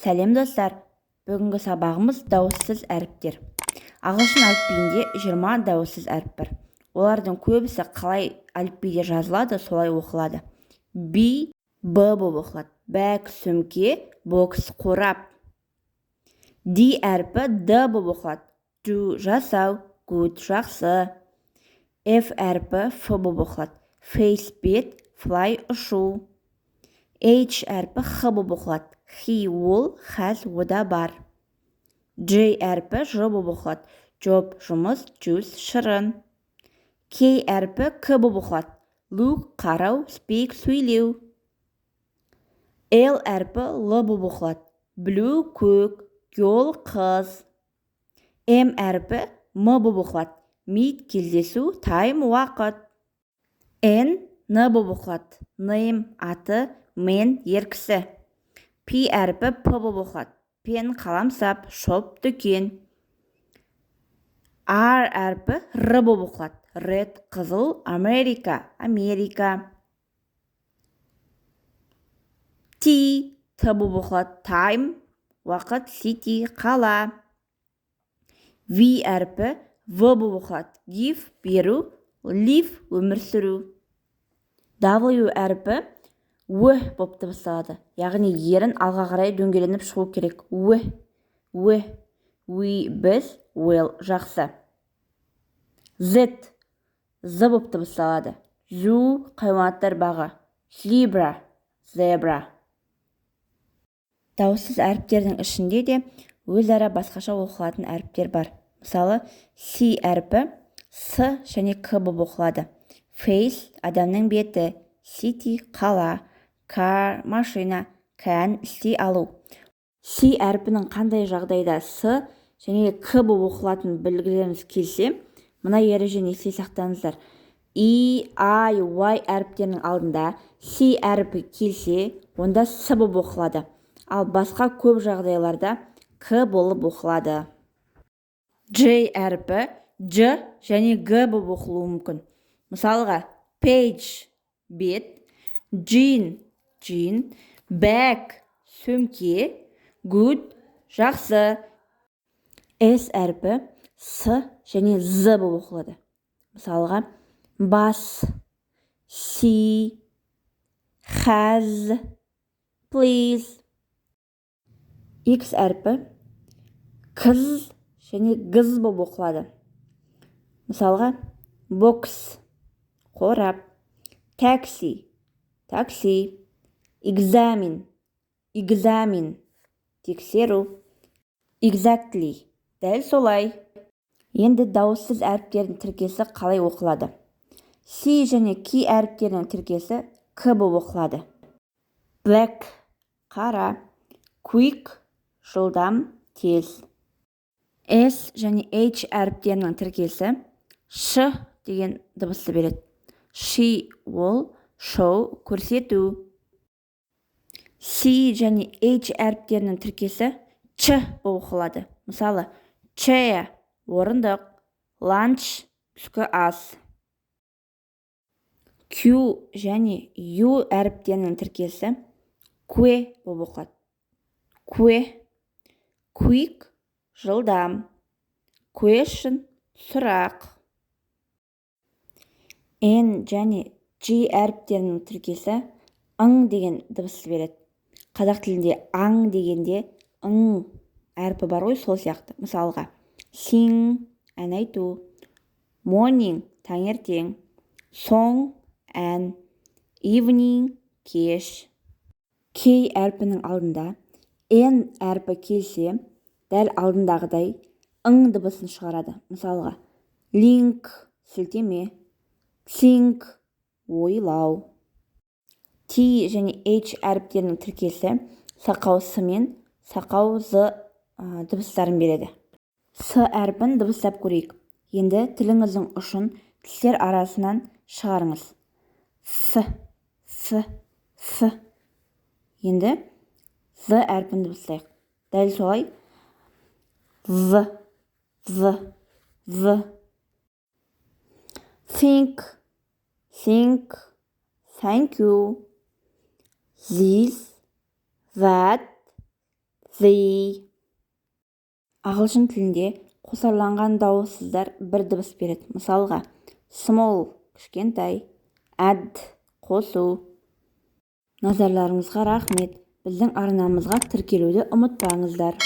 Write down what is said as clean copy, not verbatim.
Сәлем, достар! Бүгінгі сабағымыз – дауыссыз әріптер. Ағылшын әліпбиінде 20 дауыссыз әріп бар. Олардың көбісі қалай әліпбиде жазылады, солай оқылады. B б болып оқылады: bag сөмке, box қорап. D әрпі д болып оқылады: do жасау, good жақсы. F әрпі ф болып оқылады: face бет, fly ұшу. H әрпі х болып оқылады: he ол, has ода бар. J әрпі ж болып оқылады: job жұмыс, juice шырын. K әрпі к болып оқылады: look қарау, speak сөйлеу. L әрпі л болып оқылады: blue көк, girl қыз. M әрпі м болып оқылады: meet кездесу, time уақыт. N н болып оқылады: name аты, man ер кісі. P әрпі п болып оқылады: pen қаламсап, shop дүкен. R әрпі р болып оқылады: red қызыл, America Америка. T т болып оқылады: time уақыт, city қала. V әрпі в болып оқылады: give беру, live өмір сүру. W әрпі ө болып дыбысталады, яғни ерін алға қарай дөңгеленіп шығу керек: ө, ө, we біз, well жақсы. Z з болып дыбысталады: zoo хайуанаттар бағы, zebra зебра. Дауыссыз әріптердің ішінде де өзара басқаша оқылатын әріптер бар. Мысалы, C әрпі с және к болып оқылады: face адамның беті, city қала, car машина, can істей алу. C әрпінің қандай жағдайда с және к болып оқылатынын білгілеріңіз келсе, мына ережені есте сақтаңыздар: E, I, Y әріптерінің алдында C әрпі келсе, онда с болып оқылады, ал басқа көп жағдайларда к болып оқылады. J әрпі ж және г болып оқылуы мүмкін. Мысалға, page бет, jean джин, bag сөмке, good жақсы. S әрпі с және з болып оқылады. Мысалға, bus, see, has, please. X әрпі кз және гз болып оқылады. Мысалға, box қорап, taxi такси, examine экзамен тексеру, exactly дәл солай. Енді дауыссыз әріптердің тіркесі қалай оқылады? C және K әріптерінің тіркесі к болып оқылады: black қара, quick жылдам, тез. S және H әріптерінің тіркесі ш деген дыбысты береді: she ол, show көрсету. C және H әріптерінің тіркесі ч болып оқылады. Мысалы, chair орындық, lunch түскі ас. Q және U әріптерінің тіркесі куе болып оқылады: куе, quick жылдам, question сұрақ. N және G әріптерінің тіркесі ң деген дыбысты береді. Қазақ тілінде аң дегенде ң әрпі бар ғой, сол сияқты. Мысалға, sing ән айту, morning таңертең, song ән, evening кеш. K әрпінің алдында N әрпі келсе, дәл алдындағыдай ң дыбысын шығарады. Мысалға, link сілтеме, think ойлау. T және H әріптерінің тіркесі сақау с мен сақау з дыбыстарын береді. С әрпін дыбыстап көрейік. Енді тіліңіздің ұшын тістер арасынан шығарыңыз: с, с, с. Енді з әрпін дыбыстайық. Дәл солай: з, з, з. Think, think, thank you, this, that, The. Ағылшын тілінде қосарланған дауыссыздар бір дыбыс береді. Мысалға, small – кішкентай, add – қосу. Назарларыңызға рахмет! Біздің арнамызға тіркелуді ұмытпаңыздар.